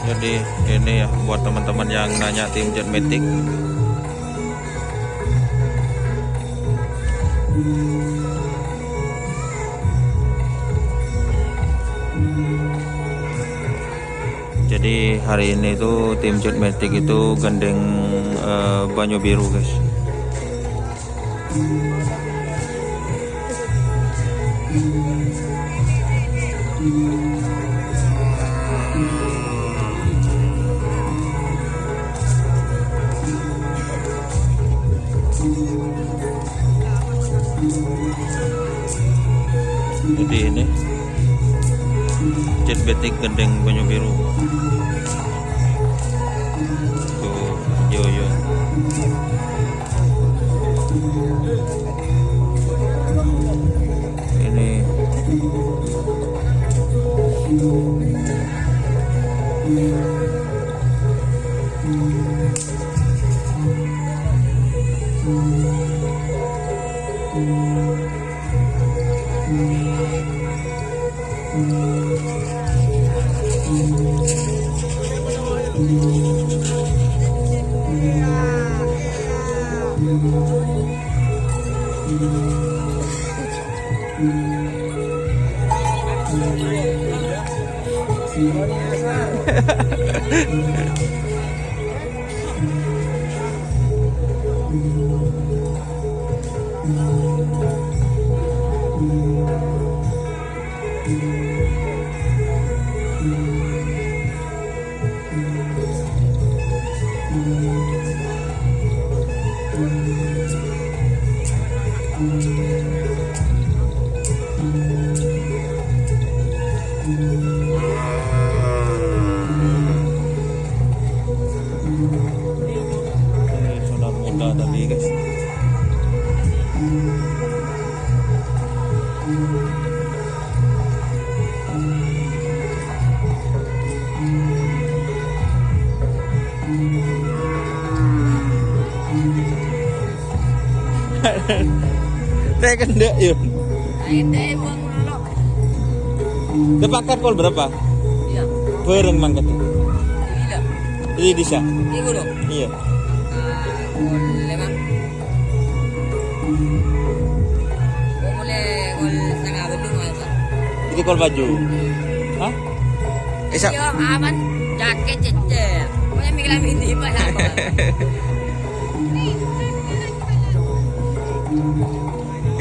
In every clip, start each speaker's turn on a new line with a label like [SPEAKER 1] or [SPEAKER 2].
[SPEAKER 1] Jadi ini ya buat teman-teman yang nanya tim Jetmatic. Jadi hari ini tuh tim Jetmatic itu gandeng Banyu Biru guys. Jadi ini Jetmatic gandeng Banyu Biru. Tuh Joyo. Ini Sonar muda tadi guys. Teh kendak yun. Kepakat kol berapa?
[SPEAKER 2] Iya.
[SPEAKER 1] Bareng mangkat.
[SPEAKER 2] Iya.
[SPEAKER 1] Ini bisa.
[SPEAKER 2] Iya.
[SPEAKER 1] Iya.
[SPEAKER 2] Lima. Boleh kol setengah bendung apa?
[SPEAKER 1] Itu kol baju. Hah? Isa.
[SPEAKER 2] Iya, aman. Jaket cecek. Pokoknya mikir ini pak sama.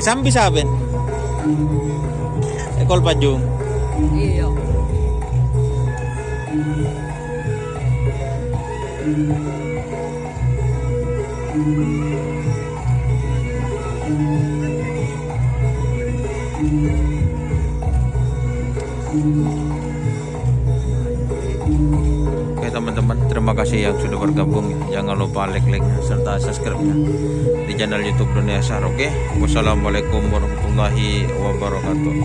[SPEAKER 1] Sampai saben. Kol baju.
[SPEAKER 2] Iya.
[SPEAKER 1] Oke teman-teman, terima kasih yang sudah bergabung. Jangan lupa like-like serta subscribe-nya di channel YouTube Dunia Sar. Oke, wassalamualaikum warahmatullahi wabarakatuh.